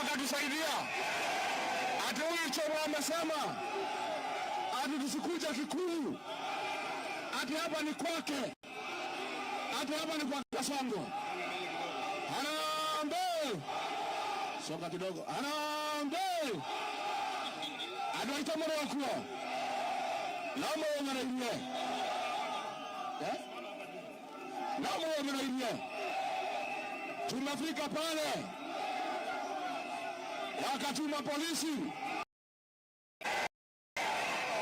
Akatusaidia. Ati huyu Ichung'wah amesema ati tusikuja Kikuyu, ati hapa ni kwake, ati hapa ni kwa Kasongo. Harambee! Songa kidogo. Harambee! Andũ aitũ mũrĩ o kuo no mwĩyũmĩrĩirie. Eh? No mwĩyũmĩrĩirie. Tumefika pale, wakatuma polisi,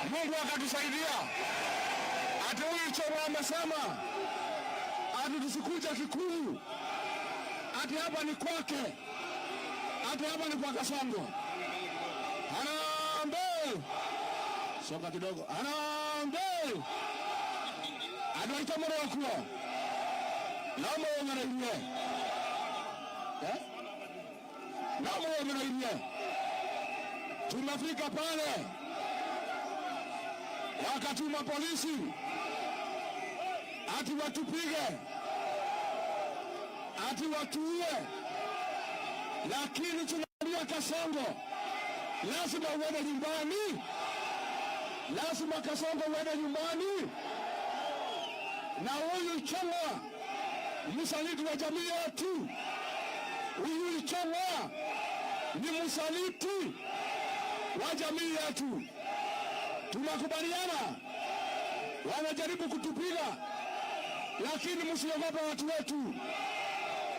Mungu akatusaidia. Ati huyu Ichung'wah amesema ati tusikuja Kikuyu, ati hapa ni kwake, ati hapa ni kwa Kasongo. Harambee! Songa kidogo. Harambee! Andũ aitũ mũrĩ o kuo no mwĩyũmĩrĩirie. Eh? No mwĩyũmĩrĩirie. Tumefika pale, wakatuma polisi ati watupige, ati watuue, lakini tunaambia Kasongo, lazima uende nyumbani, lazima Kasongo uende nyumbani. Na huyu Ichung'wah msaliti wa jamii yetu, huyu Ichung'wah ni msaliti wa jamii yetu. Tunakubaliana, wanajaribu kutupiga, lakini msiogope watu wetu.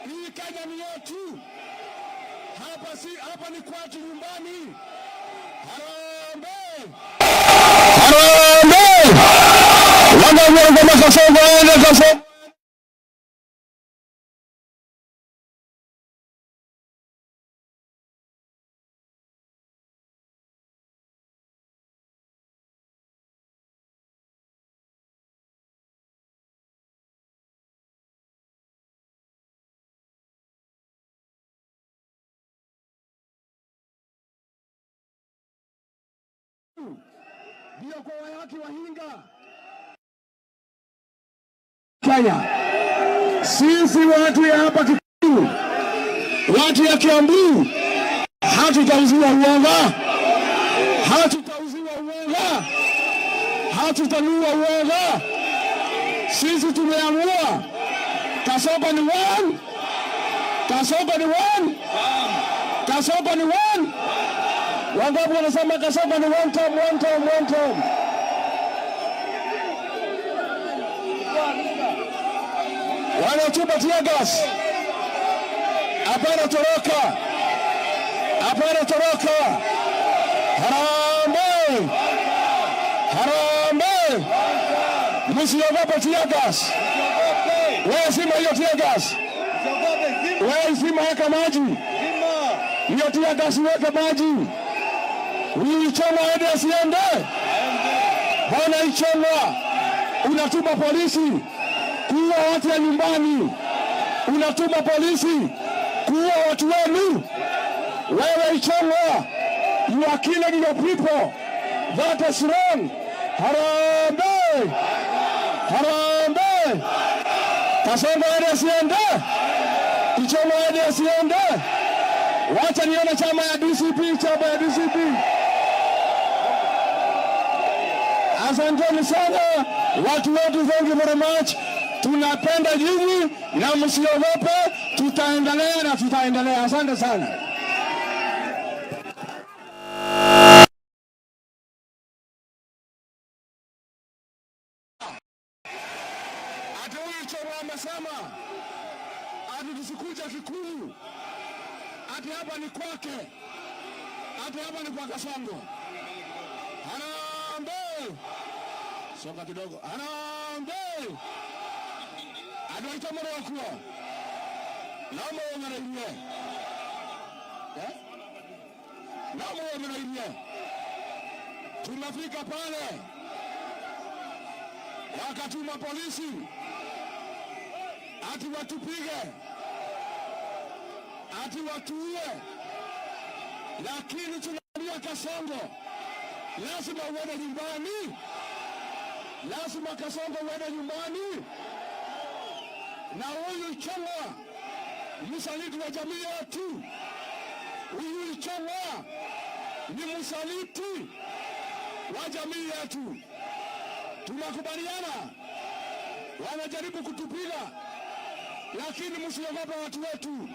Hii Kenya ni yetu. Hapa si hapa ni kwetu nyumbani. Harambee! Harambee! Wangapi Kasongo aende Kasongo? Ndio kwa Waiyaki Wahinga Kenya. Sisi watu ya hapa Kikuyu, watu ya Kiambu, hatutauziwa uoga, hatutauziwa uoga, hatutanunua uoga. Sisi tumeamua Kasongo ni one, Kasongo ni one, Kasongo ni one. Wangapi wanasema Kasongo ni one time, one time, one time? Wanatupa tear gas. Hapana toroka, hapana toroka. Harambee, harambee! Msiogope tear gas. Wewe zima hiyo tear gas, wewe zima, weka maji hiyo tear gas, weka maji. Huyu Ichung'wah aende asiende? Bwana Ichung'wah, unatuma polisi kuua watu ya nyumbani, unatuma polisi kuua watu wenu. Wewe Ichung'wah, you are killing your people. That is wrong. Harambee! Harambee! Kasongo aende asiende? Ichung'wah aende asiende? Wacha nione chama ya DCP, chama ya DCP. Asanteni sana watu wetu, thank you very much. Tunapenda nyinyi na msiogope, tutaendelea na tutaendelea. Asante sana. Ati huyu Ichung'wah amesema ati tusikuja Kikuyu, ati hapa ni kwake, ati hapa ni kwa Kasongo. Harambee! Songa kidogo. Harambee! Andũ aitũ mũrĩ o kuo no mwĩyũmĩrĩirie. Eh? No mwĩyũmĩrĩirie. Tumefika pale, wakatuma polisi ati watupige, ati watuue, lakini tunaambia Kasongo, lazima uende nyumbani, lazima Kasongo uende nyumbani. Na huyu Ichung'wah msaliti wa jamii yetu, Huyu Ichung'wah ni msaliti wa jamii yetu. Tunakubaliana, wanajaribu kutupiga, lakini msiogope watu wetu.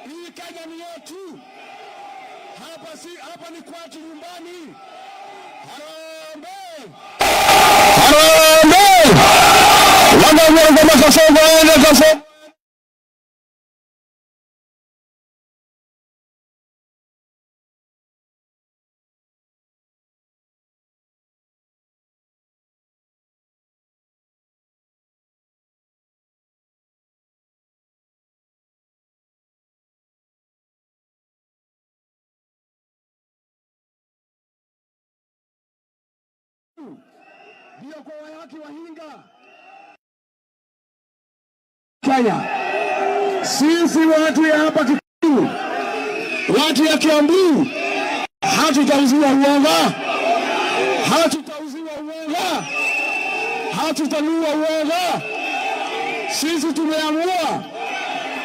Hii Kenya ni yetu. Hapa si hapa, ni kwetu nyumbani. Harambee! Harambee! Wangawa Kasongo aende Kasongo. Ndio kwa wayaki wahinga Kenya. Sisi watu ya hapa Kikuyu, watu ya Kiambu, hatutauziwa uoga, hatutauziwa uoga, hatutanunua uoga. Sisi tumeamua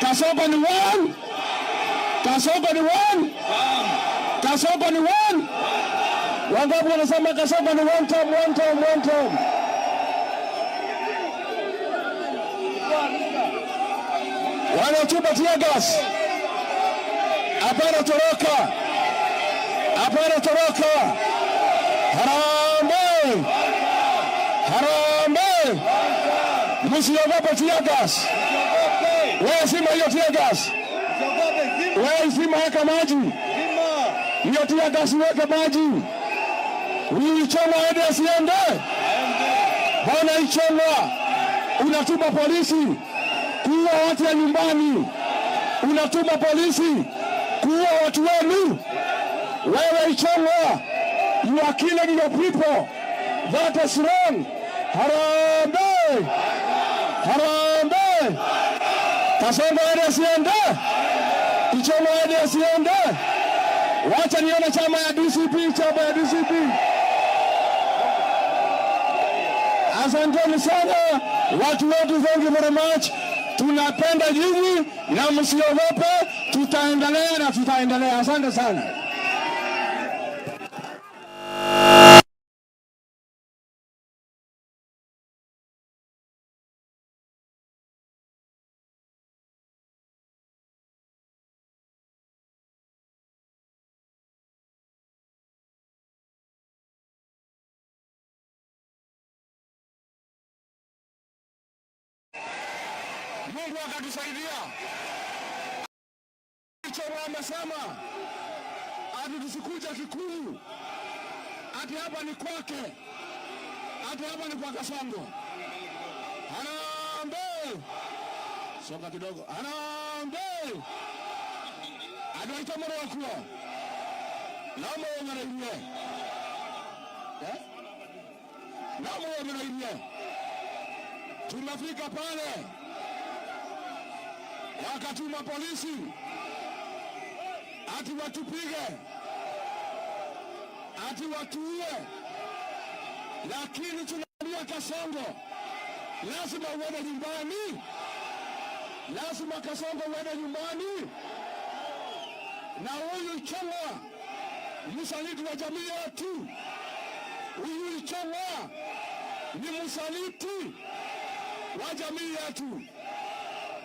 Kasongo ni one, Kasongo ni one, Kasongo ni one. Wangapi wanasema Kasongo ni one time, one time, one time? Wanatupa tear gas. Hapana toroka, hapana toroka. Harambee, harambee! Msiogope tear gas. Wewe zima hiyo tear gas. Wewe zima, weka maji hiyo tear gas, weke maji. Huyu Ichung'wah aende asiende? Bwana Ichung'wah, unatuma polisi kuua watu ya nyumbani, unatuma polisi kuua watu wenu. Wewe Ichung'wah, you are killing your people. That is wrong. Harambee! Harambee! Kasongo aende asiende? Ichung'wah aende asiende? Wacha nione chama ya DCP, chama ya DCP. Asanteni sana watu wetu, thank you very much. Tunapenda nyinyi na msiogope, tutaendelea na tutaendelea. Asante sana. Mungu akatusaidia. Ichung'wah amesema ati tusikuja Kikuyu, ati hapa ni kwake, ati hapa ni kwa Kasongo. Harambee! Songa kidogo. Harambee! Andũ aitũ mũrĩ kuo no mũyũmĩrĩirie, eh? No mũyũmĩrĩirie. Tumefika pale wakatuma polisi ati watupige, ati watuue, lakini tunaambia Kasongo, lazima uende nyumbani, lazima Kasongo uende nyumbani. Na huyu Ichung'wah msaliti wa jamii yetu, huyu Ichung'wah ni msaliti wa jamii yetu.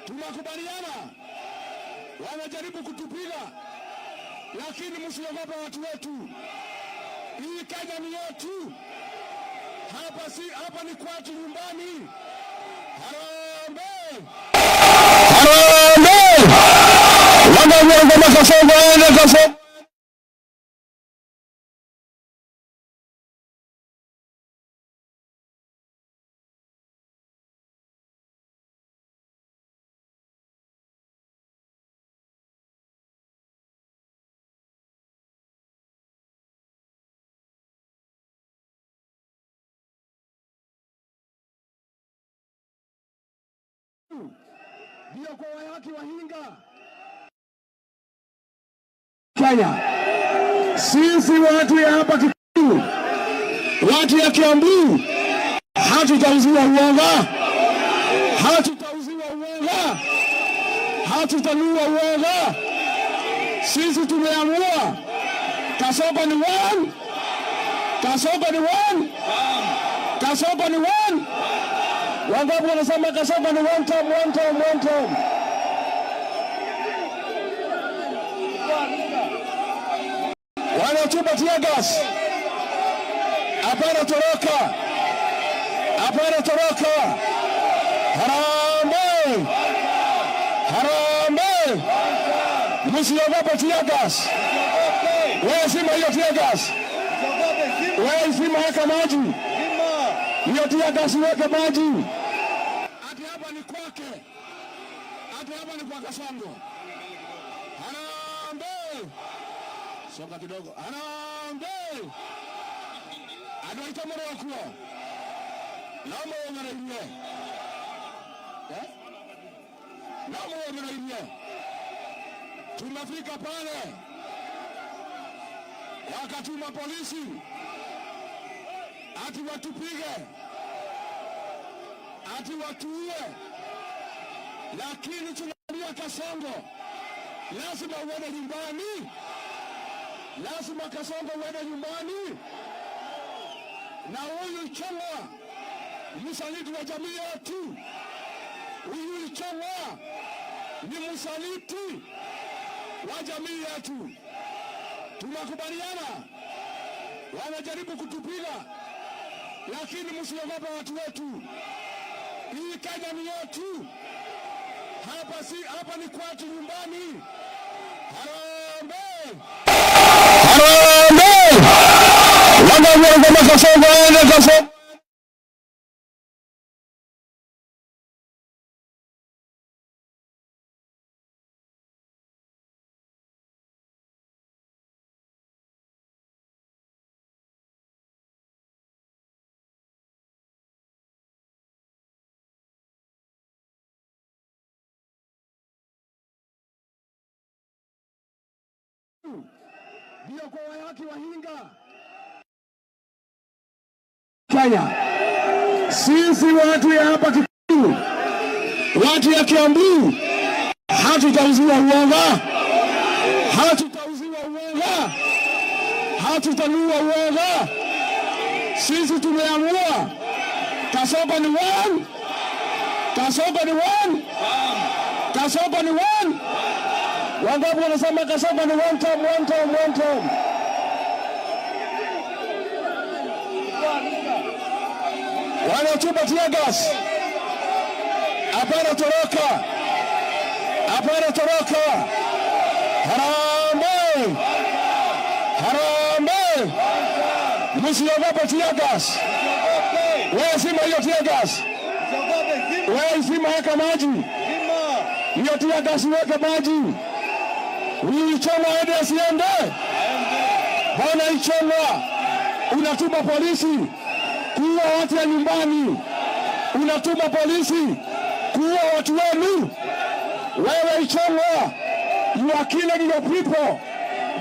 Tunakubaliana, wanajaribu kutupiga, lakini msiogope watu wetu. Hii Kenya ni yetu. Hapa si hapa, ni kwetu nyumbani. Harambee! Harambee! Wangawa Kasongo aende Kasongo. Ndio kwa wayaki wahinga Kenya. Sisi watu ya hapa Kikuyu, watu ya Kiambu, hatutauziwa uoga, hatutauziwa uoga, hatutanunua uoga. Sisi tumeamua Kasongo ni one, Kasongo ni one, Kasongo ni one. Wangapi wanasema Kasongo ni one term, one term, one term? Wanatupa tear gas. Hapana toroka, hapana toroka. Harambee, harambee! Msiogope tear gas. Wewe zima hiyo tear gas. Wewe zima, weka maji hiyo tear gas, weke maji. Ati hapa ni kwake, ati hapa ni kwa Kasongo. Harambee! Songa kidogo. Harambee! Andũ aitũ mũrĩ o kuo no mũyũmĩrĩirie, eh? No mũyũmĩrĩirie. Tumefika pale, wakatuma polisi ati watupige, ati watuue, lakini tunaambia Kasongo, lazima uende nyumbani, lazima Kasongo uende nyumbani. Na huyu Ichung'wa msaliti wa jamii yetu, huyu Ichung'wa ni msaliti wa jamii yetu. Tunakubaliana, wanajaribu kutupiga, lakini msiogope watu wetu. Hii Kenya ni yetu. Hapa si hapa ni kwetu nyumbani. Harambee! Harambee! Wangapi Kasongo aende Kasongo? Ndio kwa Waiyaki wa Hinga Kenya. Sisi watu ya hapa Kikuyu, watu ya Kiambu, hatutauziwa uoga, hatutauziwa uoga, hatutanunua uoga. Sisi tumeamua Kasongo ni one, Kasongo ni one, Kasongo ni one. Wangapi wanasema Kasongo ni one term, one term, one term? Wanatupa tear gas. Hapana toroka, hapana toroka. Harambee, harambee! Msiogope tear gas. Wewe zima hiyo tear gas. Wewe zima, weka maji hiyo tear gas, weke maji. Huyu Ichung'wa aende asiende? Bwana Ichung'wa, unatuma polisi kuua watu ya nyumbani, unatuma polisi kuua watu wenu. Wewe Ichung'wa, you are killing your people.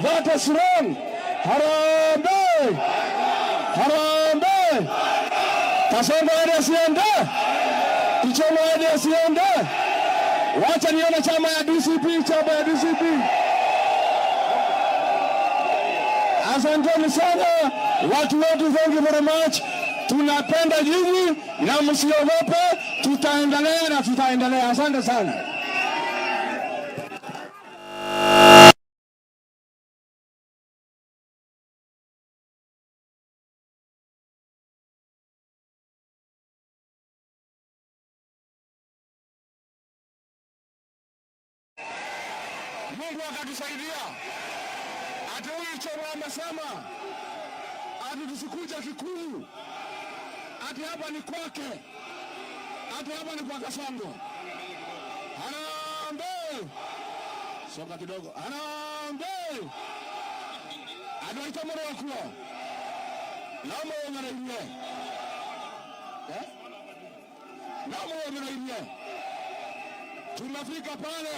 That is wrong. Harambee! Harambee! Kasongo aende asiende? Ichung'wa aende asiende? Wacha nione chama ya DCP, chama ya DCP. Asanteni sana watu wetu, thank you very much. Tunapenda nyinyi na msiogope, tutaendelea na tutaendelea. Asante sana. Mungu akatusaidia. Ati huyu Ichung'wa amesema ati tusikuja Kikuyu, ati hapa ni kwake, ati hapa ni kwa Kasongo. Harambee! Songa kidogo. Harambee! Andũ aitũ mũrĩ o kuo no mũyũmĩrĩirie, eh? No mũyũmĩrĩirie. Tumefika pale,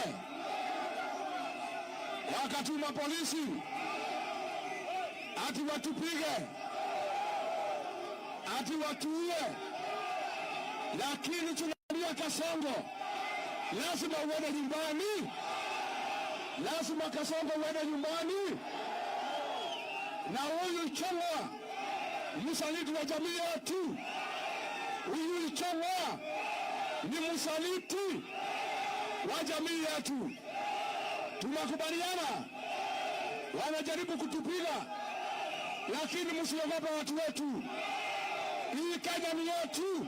wakatuma polisi ati watupige, ati watuue, lakini tunaambia Kasongo, lazima uende nyumbani, Lazima Kasongo uende nyumbani, na huyu Ichung'wa msaliti wa jamii yetu. Huyu Ichung'wa ni msaliti wa jamii yetu. Tunakubaliana, wanajaribu kutupiga, lakini msiogope watu wetu. Hii Kenya ni yetu.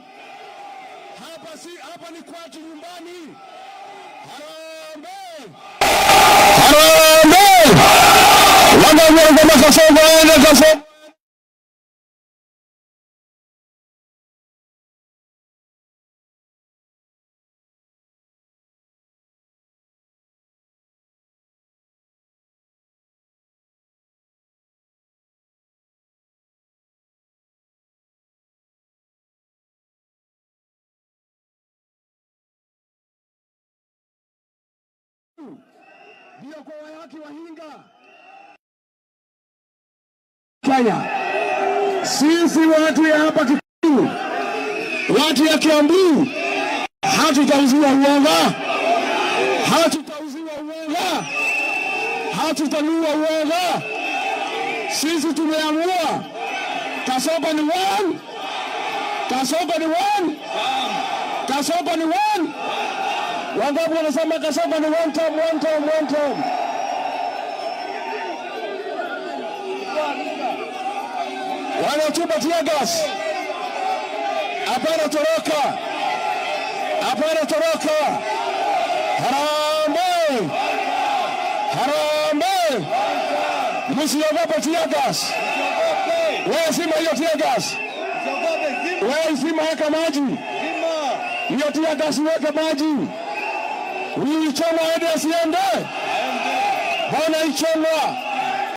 Hapa si hapa, ni kwetu nyumbani. Harambee! Harambee! Wangapi Kasongo aende, Kasongo? Ndio kwa Waiyaki Wahinga Kenya. Sisi watu ya hapa Kikuyu, watu ya Kiambu, hatutauziwa uoga, hatutauziwa uoga, hatutanunua uoga. Sisi tumeamua Kasongo ni one, Kasongo ni one, Kasongo ni one. Wangapi wanasema Kasongo ni one term, one term, one term? Wanatupa tear gas. Hapana toroka, hapana toroka. Harambee, harambee! Msiogope tear gas. Wewe zima hiyo tear gas. Wewe zima, weka maji hiyo tear gas, weka maji. Huyu Ichung'wa aende asiende? Bwana Ichung'wa.